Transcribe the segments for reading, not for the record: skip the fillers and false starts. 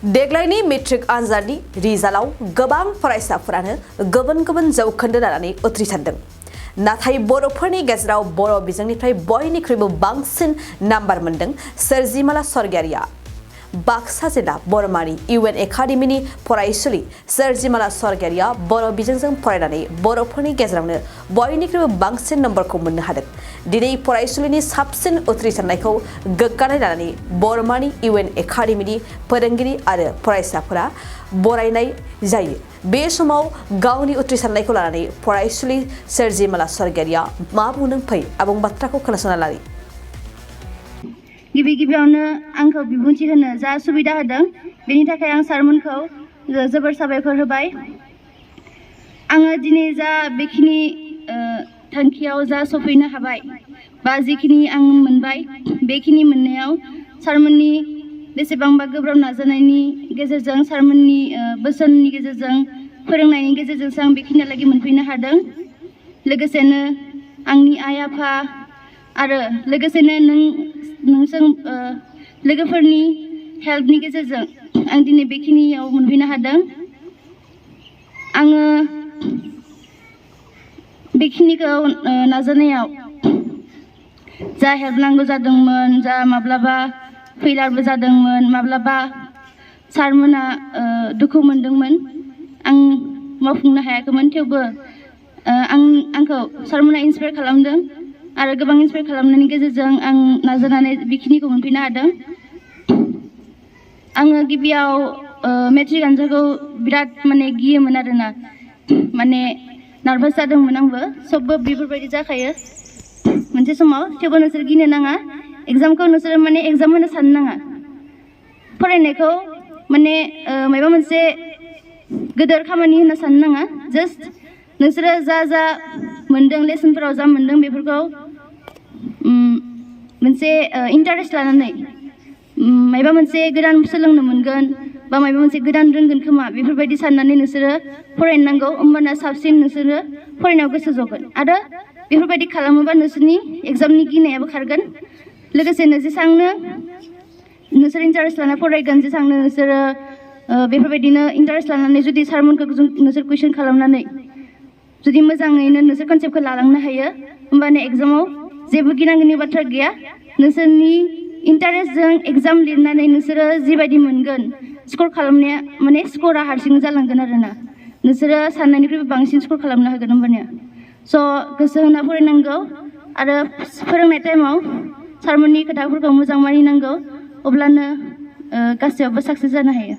देग्लायनि मेट्रिक आनजादनि रिजाल्टआव गोबां फरायसाफोरानो गुबुन गुबुन जौखोन्दो लानानै उथ्रिसारदों। नाथाय बर'फोरनि गेजेराव बर' बिजोंनिफ्राय बयनिख्रुइबो बांसिन नाम्बार मोनदों सोरजिमाला स्वर्गियारिया। बाक्सा जिल्ला बरमानि इउएन एकाडेमिनि फरायसुलि सोरजिमाला स्वर्गियारिया बर' बिजोंजों फरायनानै बर'फोरनि गेजेरावनो बयनिख्रुइबो बांसिन नम्बरखौ मोननो हादों। दिनै फरायसुलिनि साबसिन उथ्रिसारनायखौ गोग्गानाय लानानै बरमानि इउएन एकाडेमिनि फोरोंगिरि आरो फरायसाफोरा बरायनाय जायो। बे समाव गावनि उथ्रिसारनायखौ लानानै फरायसुलि सोरजिमाला स्वर्गियारिया मा बुंदों फै आबुं बाथ्राखौ खोनासंना लानि। गिबि गिबियावनो आंखौ बिबुंथि होनो जा सुबिदा होदों बेनि थाखाय आं सारमोनखौ जोबोर साबायखर होबाय। आङो दिनै जा बेखिनि थांखियाव जा सफैनो हाबाय बा जिखिनि आं मोनबाय बेखिनि मोननायाव सारमोननि बेसेबांबा गोब्राब नाजानायनि गेजेरजों सारमोननि बोसोननि गेजेरजों फोरोंनायनि गेजेरजोंसो आं बेखिनियालागै मोनफैनो हादों। लोगोसेनो आंनि आइ आफा आरो लोगोसेनो नोंसोर लोगोफोरनि हेल्पनि गेजेरजों आं दिनै बेखिनियाव मोनफैनो हादों। आङो बेखिनिखौ नाजानायाव जा हेल्प नांगौ जादोंमोन, जा माब्लाबा फेलारबो जादोंमोन, माब्लाबा सारमोना दुखु मोनदोंमोन, आं मावफुंनो हायाखैमोन, थेवबो आंखौ सारमोना इन्सपायार खालामदों आरो गोबां इन्सपायार खालामनायनि गेजेरजों आं नाजानानै बेखिनिखौ मोनफैनो हादों। आङो गिबियाव मेट्रिक आनजादखौ बिराद गियोमोन आरोना, नार्भास जादोंमोन आंबो। सबबो बेफोरबायदि जाखायो मोनसे समाव, थेवबो नोंसोर गिनो नाङा। एग्जामखौ नोंसोर एग्जाम होनो साननो नाङा। फरायनायखौ माबा मोनसे गोदोर खामानि होनना साननो नाङा। जास्ट नोंसोरो जा मोनदों, लेसनफोराव जा मोनदों बेफोरखौ मोनसे इन्टारेस्ट लानानै माबा मोनसे गोदान सोलोंनो मोनगोन बा माबा मोनसे गोदान रोंगोन खोमा बेफोरबायदि साननानै नोंसोरो फरायनो नांगौ। होमबाना साबसिन नोंसोरो फरायनायाव गोसो जगोन आरो बेफोरबायदि खालामोबा नोंसोरनि एग्जामनि गिनायाबो खारगोन। लोगोसेनो जेसांनो नोंसोर इन्टारेस्ट लाना फरायगोन, जेसांनो नोंसोरो बेफोरबायदिनो इन्टारेस्ट लानानै जुदि सारमोनखौ नोंसोर कुइसन खालामनानै जुदि मोजाङैनो नोंसोर कनसेप्टखौ लालांनो हायो, होमबानो एग्जामाव जेबो गिनांगौनि बाथ्रा गैया। नोंसोरनि इन्टारेस्टजों एग्जाम लिरनानै नोंसोरो जिबायदि मोनगोन, स्कर खालामनाया स्करा हारसिं जालांगोन आरोना। नोंसोरो साननायनिख्रुइबो बांसिन स्कर खालामनो हागोन होमबानिया। स' गोसो होना फरायनांगौ आरो फोरोंनाय टाइमाव सारमोननि खोथाफोरखौ मोजां मानिनांगौ, अब्लानो गासैयावबो साक्सेस जानो हायो।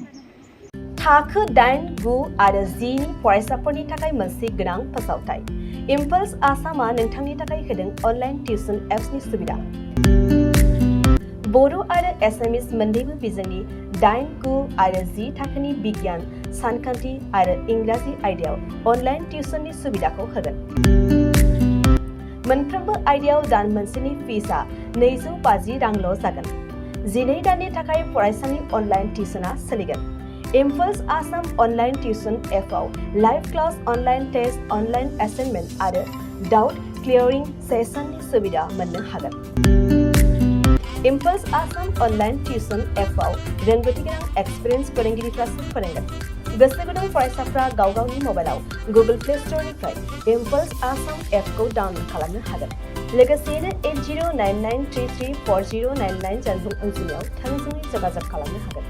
थाखो 8, 9 आरो 10 नि फरायसाफोरनि थाखाय मोनसे गोनां फोसावथाय। इम्पल्स आसामआ नोंथांनि थाखाय होदों अनलाइन टिउसन एप्सनि सुबिदा। बर' आरो एसामिस मोन्नैबो बिजोंनि 8, 9 आरो 10 थाखोनि बिगियान, सानखान्थि आरो इंराजि आयदायाव अनलाइन टिउसननि सुबिदाखौ होगोन। मोनफ्रोमबो आयदायाव दान मोनसेनि फिसआ 250 रांल' जागोन। 12 दाननि थाखाय फरायसानि अनलाइन टिउसनआ सोलिगोन। इम्पल्स आसाम अनलाइन टिउसन एपआव live class, online test, online assignment आरो डाउट क्लियारिं सेसननि सुबिदा मोननो हागोन। इम्पल्स आसाम अनलाइन टिउसन एपआव रोंगौथि गोनां एक्सपिरियेन्स फोरोंगिरिफ्रासो फोरोंगोन। गोसो गुदुं फरायसाफ्रा गाव गावनि मबाइलाव गुगल प्ले स्ट'रनिफ्राय इम्पल्स आसाम एपखौ डाउनल'ड खालामनो हागोन। लोगोसेयैनो 8099334099 जानबुं अनजिमायाव थोंजोङै जगाजग खालामनो हागोन।